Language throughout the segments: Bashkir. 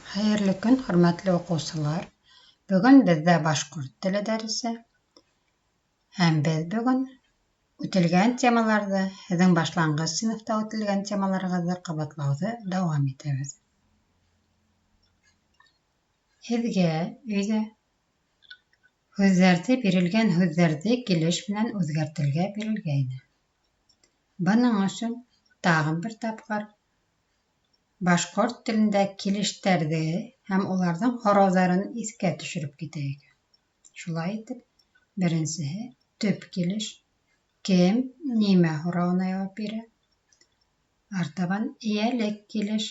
Хәйерле көн, хөрмәтле уҡыусылар! Бөгөн беҙҙә башҡорт теле дәресе. Һәм беҙ бөгөн үтелгән темаларҙы, һеҙҙең башланғыс синыфта үтелгән темаларығыҙҙы ҡабатлауҙы дауам итәбеҙ. Һеҙгә өйҙә һүҙҙәрҙе, бирелгән һүҙҙәрҙе килеш менән үҙгәртергә бирелгәйне. Бының өсөн тағын бер тапҡыр башҡорт телендә килештәрҙе һәм уларҙың һорауҙарын иҫкә төшөрөп китәйек. Шулай итеп, беренсеһе төп килеш, кем, нимә һорауына яуап бирә. Артабан эйәлек килеш,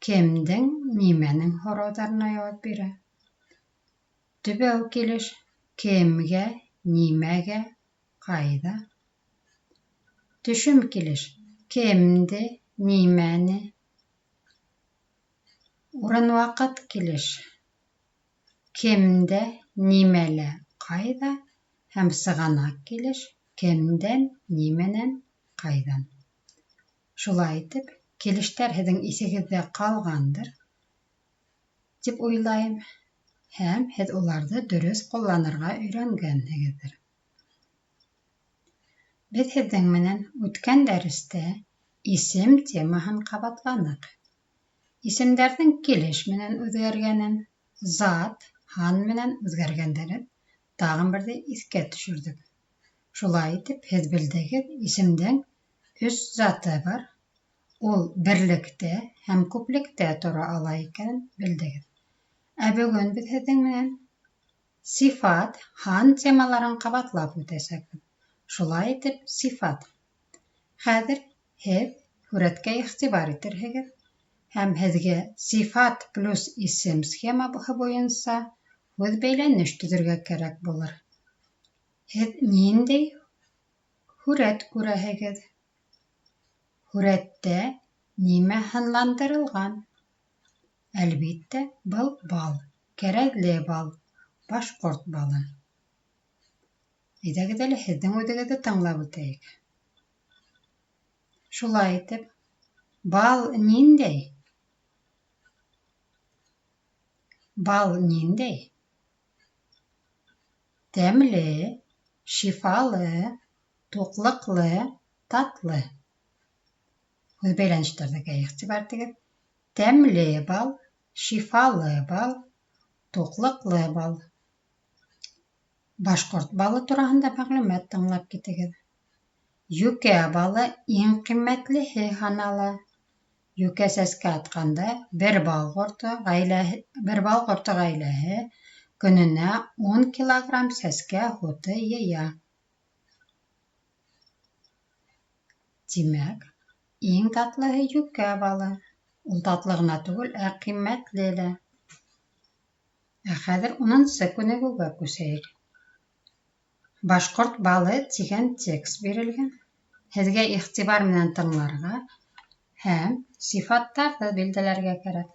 кемдең, нимәнең һорауҙарына яуап бирә. Төбәү килеш, кемгә, нимәгә, ҡайҙа. Төшөм килеш, кемде, нимәне. Урын-ваҡыт килеш, кемдә, нимәлә, ҡайҙа һәм сығанаҡ килеш, кемдән, нимәнән, ҡайҙан. Шулай итеп, килештәр һеҙҙең иҫегеҙҙә ҡалғандыр, тип уйлайым, һәм һеҙ уларҙы дөрөҫ ҡулланырға өйрәнгәнһегеҙҙер. Беҙ һеҙҙең менән үткән дәрестә исем темаһын ҡабатланыҡ. Исемдәрҙең килеш менән үҙгәргәнен, зат, һан менән үҙгәргәндәрен тағын берҙе иҫкә төшөрҙөк. Шулай итеп, һеҙ белдегеҙ, исемдең өс заты бар. Ул берлектә һәм күплектә тора ала икәнен белдегеҙ. Ә бөгөн беҙ һеҙҙең менән сифат, һан темаларын ҡабатлап үтәсәкбеҙ. Шулай итеп, сифат. Хәҙер һеҙ һүрәткә иғтибар итерһегеҙ һәм һеҙгә сифат плюс исем схемаһы буйынса һүҙ бәйләнеш төҙөргә кәрәк булыр. Һеҙ ниндәй һүрәт күрәһегеҙ? Һүрәттә нимә һынландырылған? Әлбиттә, был бал, кәрәҙле бал, башҡорт балы. Әйҙәгеҙ әле, һеҙҙең үҙегеҙҙе тыңлап үтәйек. Шулай итеп, бал ниндәй? Бал ниндәй? Тәмле, шифалы, туҡлыҡлы, татлы. Һүҙ бәйләнештәргә иғтибар итегеҙ. Тәмле бал, шифалы бал, туҡлыҡлы бал. Башҡорт балы тураһында мәғлүмәт тыңлап китегеҙ. Йүкә балы иң ҡиммәтлеһе һанала. Йүкә сәскә атҡанда бер бал ҡорто ғаиләһе, бер бал ҡорто ғаиләһе көнөнә 10 килограмм сәскә һуты йыя. Тимәк, иң татлыһы йүкә балы. Ул татлы ғына түгел, ә ҡиммәтле лә. Ә хәҙер 10-нсы күнегеүгә күсәйек. Башҡорт балы тигән текст бирелгән. Һеҙгә иғтибар менән тыңларға һәм сифаттарҙы билдәләргә кәрәк.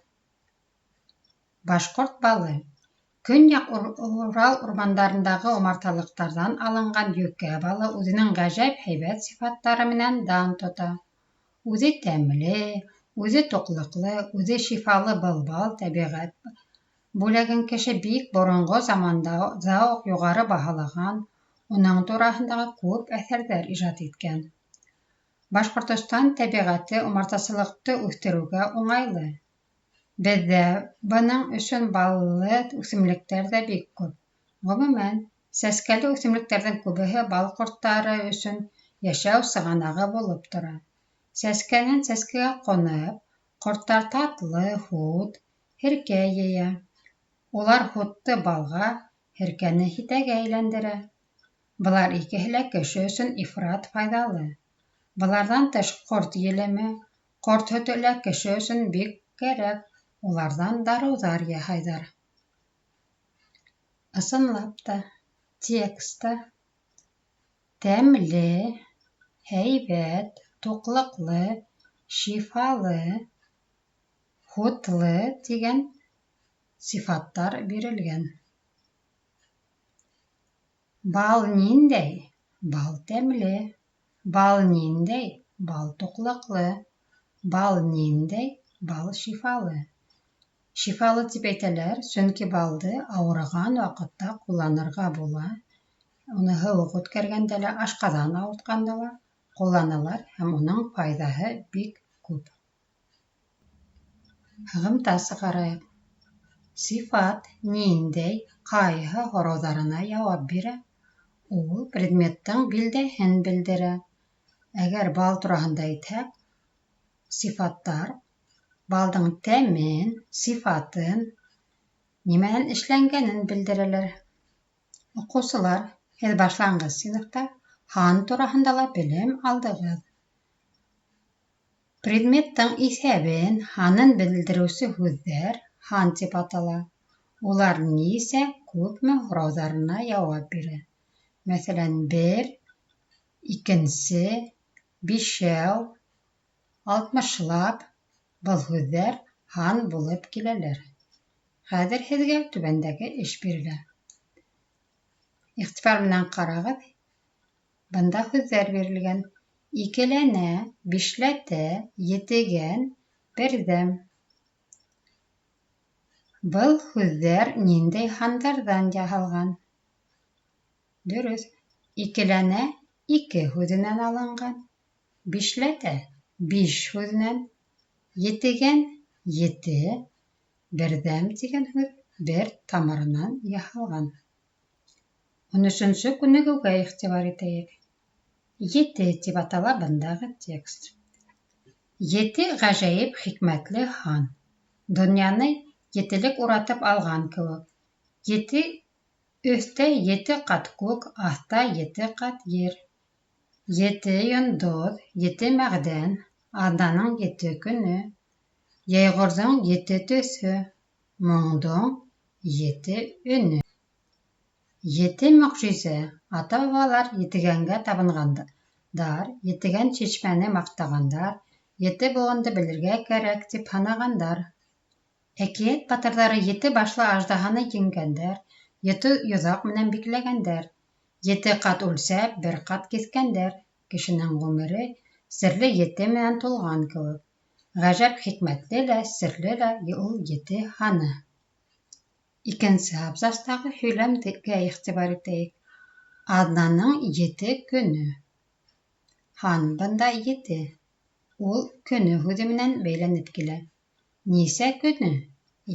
Башҡорт балы. Көньяҡ Урал урмандарындағы умарталыҡтарҙан алынған йүкә балы үҙенең ғәжәп һәйбәт сифаттары менән дан тота. Үҙе тәмле, үҙе туҡлыҡлы, үҙе шифалы был бал тәбиғәт бүләген кеше бик боронғо заманда уҡ юғары баһалаған, уның тураһындағы күп әҫәрҙәр ижад иткән. Башҡортостан тәбиғәте умартасылыҡты үҫтереүгә уңайлы. Беҙҙә бының өсөн баллы үҫемлектәр ҙә бик күп. Ғөмүмән, сәскәле үҫемлектәрҙең күбеһе бал ҡорттары өсөн йәшәү сығанағы булып тора. Сәскәнән сәскәгә ҡунып, ҡорттар татлы һут, һеркә йыя. Улар һутты балға, һеркәне һитәгә әйләндерә. Былар икеһе лә кеше өсөн ифрат файҙалы. Быларҙан тыш ҡорт елеме, ҡорт һөтө лә кеше өсөн бик кәрәк, уларҙан дарыуҙар яһайҙар. Ысынлап та, текста тәмле, һәйбәт, туҡлыҡлы, шифалы, һутлы тигән сифаттар бирелгән. Бал ниндәй? Бал тәмле. Бал ниндәй? Бал туҡлыҡлы. Бал ниндәй? Бал шифалы. Шифалы тип әйтәләр, сөнки балды ауырыған ваҡытта ҡулланырға була. Уны һыуыҡ үткәргәндә лә, ашҡаҙан ауыртҡанда ла ҡулланалар һәм уның файҙаһы бик күп. Һығымта сығарайыҡ. Сифат ниндәй, ҡайһы һорауҙарына яуап бирә. Ул предметтың билдәһен белдерә. Әгәр бал тураһында әйтһәк, сифаттар балдың тәмен, сифатын, нимәнән эшләнгәнен белдерәләр. Уҡыусылар, һеҙ башланғыс синыфта һан тураһында ла белем алдығыҙ. Предметтың иҫәбен, һанын белдереүсе һүҙҙәр һан тип атала. Улар нисә, күпме һорауҙарына яуап бирә. Мәҫәлән, бер, икенсе, бишәү, алтмышлап был һүҙҙәр һан булып киләләр. Хәҙер һеҙгә түбәндәге эш бирелә. Иғтибар менән ҡарағыҙ. Бында һүҙҙәр бирелгән. Икеләнә, бишләтә, етегән, берҙәм. Был һүҙҙәр ниндәй һандарҙан яһалған? Дөрөҫ. Икеләнә ике һүҙенән алынған. Бишләтә биш һүҙенән. Етегән ете. Берҙәм тигән һүҙ бер тамырынан яһалған. 13-нсө күнегеүгә иғтибар итәйек. Ете тип атала бындағы текст. Ете ғәжәйеп хикмәтле һан. Донъяны етелек уратып алған кеүек. Ете өҫтә ете ҡат күк, аҫта ете ҡат ер. Ете йондоҙ, ете мәғдән, аҙнаның ете көнө, йәйғорҙоң ете төҫө, моңдоң ете өнө. Ете мөғжизә. Ата-бабалар етегәнгә табынғандар, етегән шишмәне маҡтағандар, ете быуынды белергә кәрәк тип һанағандар. Әкиәт батырҙары ете башлы аждаһаны еңгәндәр, ете йоҙаҡ менән бикләгәндәр. Ете ҡат үлсәп, бер ҡат киҫкәндәр. Кешенең ғүмере серле ете менән тулған кеүек. Ғәжәп хикмәтле лә, серле лә ул ете һаны. Икенсе абзацтағы һөйләмгә иғтибар итәйек. Аҙнаның ете көнө. Һан бында ете. Ул көнө һүҙе менән бәйләнеп килә. Нисә көнө?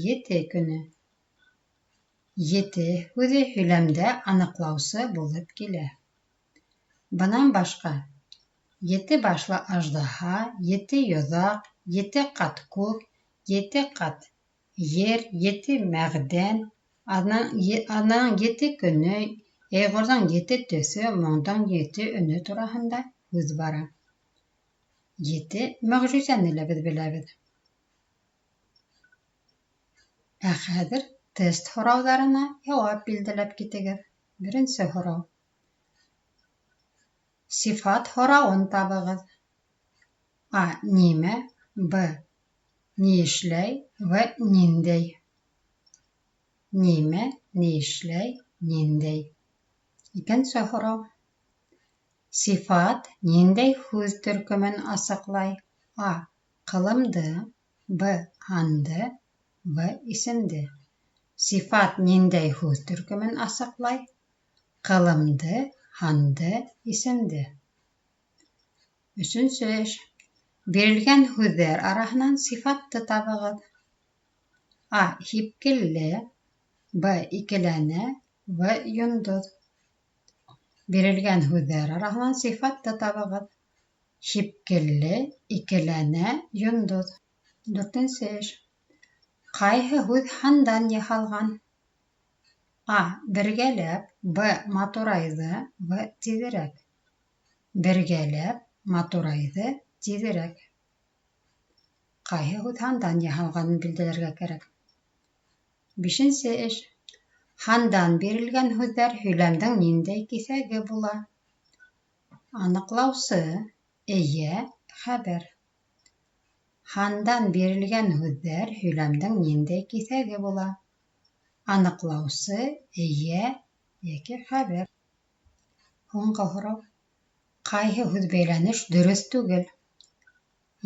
Ете көнө. Ете һүҙе һөйләмдә аныҡлаусы булып килә. Бынан башҡа ете башлы аждаһа, ете йоҙаҡ, ете ҡат күк, ете ҡат ер, ете мәғдән, аҙнаның ете көнө, йәйғорҙоң ете төҫө, моңдоң ете өнө тураһында һүҙ бара. Ете мөғжизәне лә беҙ беләбеҙ. Ә хәҙер тест һорауҙарына яуап билдәләп китегеҙ. Беренсе һорау. Сифат һорауын табығыҙ. А. Нимә? Б. Ни эшләй? В. Ниндәй? Нимә? Ни эшләй? Ниндәй? Икенсе һорау. Сифат ниндәй һүҙ төркөмөн асыҡлай? А. Ҡылымды. Б. Һанды. В. Исемде. Сифат ниндәй һүҙ төркөмөн асыҡлай? Ҡылымды, һанды, исемде. Өсөнсө эш. Бирелгән һүҙҙәр араһынан сифатты табығыҙ. А. Һипкелле. Б. Икеләнә. В. Йондоҙ. Бирелгән һүҙҙәр араһынан сифатты табығыҙ. Һипкелле, икеләнә, йондоҙ. Дүртенсе эш. Ҡайһы һүҙ һандан яһалған? А. Бергәләп. Б. Матурайҙы. В. Тиҙерәк. Бергәләп, матурайҙы, тиҙерәк. Ҡайһы һүҙ һандан яһалғанын билдәләргә кәрәк. Бишенсе эш. Һандан бирелгән һүҙҙәр һөйләмдең ниндәй киҫәге була? Аныҡлаусы, эйә, хәбәр. Һандан бирелгән һүҙҙәр һөйләмдең ниндәй киҫәге була? Аныҡлаусы, эйә йәки хәбәр. Һуңғы һорау. Ҡайһы һүҙбәйләнеш дөрөҫ түгел?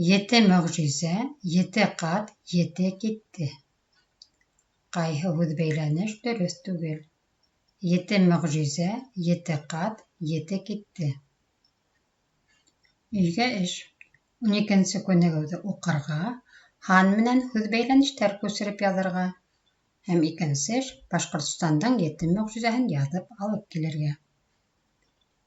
Ете мөғжизә, ете ҡат, ете китте. Ҡайһы һүҙбәйләнеш дөрөҫ түгел? Ете мөғжизә, ете ҡат, ете китте. Өйгә эш: 12-нсе күнегеүҙе уҡырға, һан менән һүҙбәйләнештәр күсереп яҙырға. Һәм икенсе эш: Башҡортостандың ете мөғжизәһен яҙып алып килергә.